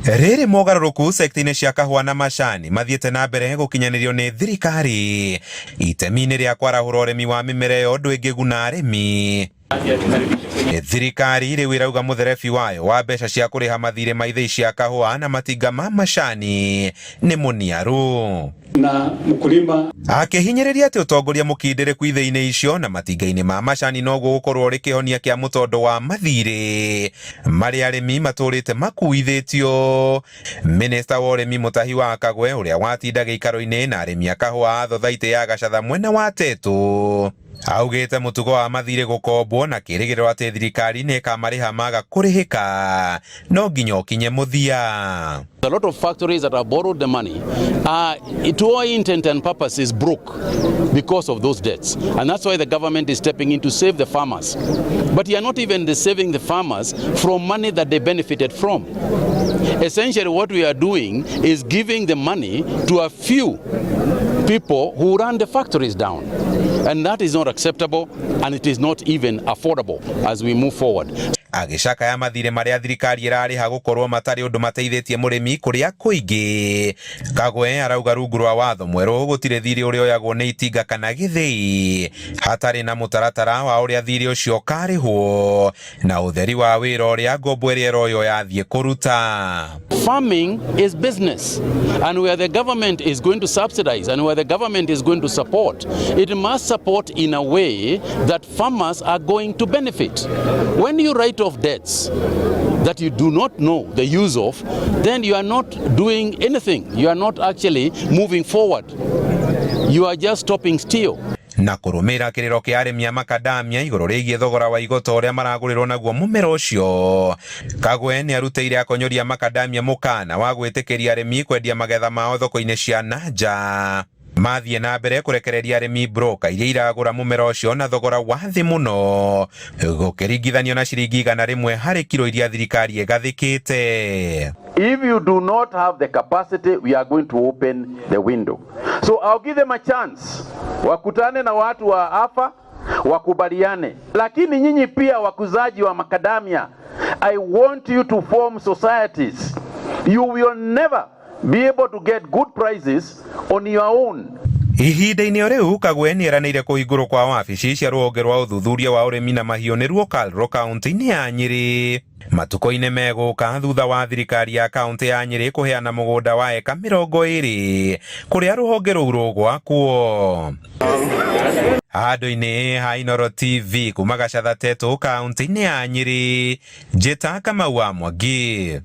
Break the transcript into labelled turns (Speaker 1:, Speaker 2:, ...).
Speaker 1: Rĩrĩ mogarũrũku sekta-inĩ cia kahũa na macani mathiĩte na mbere gũkinyanĩrio nĩ thirikari itemi-inĩ rĩa kwarahũra ũrĩmi wa mĩmera ĩyo ũndũ ĩngĩguna arĩmi. Thirikari rĩu ĩrauga mũtherebi wayo wa mbeca cia kũrĩha mathirĩ ma ithĩi cia kahũa na matinga ma macani nĩ mũniaru.
Speaker 2: Na mkulima
Speaker 1: Akĩhinyĩrĩria atĩ ũtongoria mũkindĩrĩku ithĩi-inĩ icio na matinga-inĩ ma macani noguo gũkorwo ũrĩ kĩhonia kĩa mũtondo wa mathirĩ marĩa arĩmi matũrĩte makuithĩtio. Minista wa ũrĩmi Mutahi wa Kagwe ũrĩa watinda gĩikaro-inĩ na arĩmi a kahũa a thothaitĩ ya Gacatha mwena wa Tetu augĩte mũtugo wa mathirĩ gũkombwo na kĩrĩgĩrĩro atĩ thirikari nĩ ĩkamarĩha maga kũrĩhĩka no nginya ũkinye mũthia.
Speaker 3: A lot of factories that have borrowed the money are, to all intent and purposes, broke because of those debts. And that's why the government is stepping in to save the farmers. But you are not even the saving the farmers from money that they benefited from. Essentially, what we are doing is giving the money to a few people who run the factories down. And that is not acceptable, and it is not even affordable as we move forward.
Speaker 1: Agĩcakaya mathirĩ marĩa thirikari ĩrarĩha gũkorwo matarĩ ũndũ mateithĩtie mũrĩmi kũrĩa kũingĩ. Kagwe arauga rungu rwa watho mwerũ gũtirĩ thirĩ ũrĩa ũyagwo nĩ itinga kana gĩthĩi hatarĩ na mũtaratara wa ũrĩa thirĩ ũcio ũkarĩhwo na ũtheri wa wĩra ũrĩa ngombo ĩrĩa ĩroywo yathiĩ kũruta.
Speaker 3: Farming is business, and where the government is going to subsidize and where the government is going to support, it must support in a way that farmers are going to benefit. When you write off debts that you do not know the use of, then you are not doing anything. You are not actually moving forward. You are just stopping still.
Speaker 1: Na kũrũmĩrĩra kĩrĩro kĩa arĩmi a makadamia igũrũ rĩgiĩ thogora wa igoto ũrĩa maragũrĩrwo naguo mũmera ũcio. Kagwe nĩ arutĩire akonyori a makadamia mũkana wa gwĩtĩkĩria arĩmi kwendia magetha mao thoko-inĩ cia na nja mathiĩ na mbere kũrekereria arĩmi broka iria iragũra mũmera ũcio na thogora wa thĩ mũno gũkĩringithanio na ciringi 100 harĩ kiro iria thirikari ĩgathĩkĩte.
Speaker 3: If you do not have the capacity, we are going to open the window. So I'll give them a chance. Wakutane na watu wa AFA, wakubaliane. Lakini nyinyi pia wakuzaji wa makadamia, I want you to form societies. You will never be able to get good prices on your own.
Speaker 1: Ihinda-inĩ o rĩu Kagwe nĩ eranĩire kũhingũrwo kwa wabici cia rũhonge rwa ũthuthuria wa ũrĩmi na mahiũ nĩruo KALRO kaunti-inĩ ya Nyĩrĩ matukũ-inĩ megũka thutha wa thirikari ya kaunti ya Nyĩrĩ kũheana mũgũnda wa eka 20 kũrĩa rũhonge rũu rũgwakwo. Handũ-inĩ ha Inooro TV kuma Gacatha Tetũ kaunti-inĩ ya Nyĩrĩ, njĩta Kamau wa Mwangi.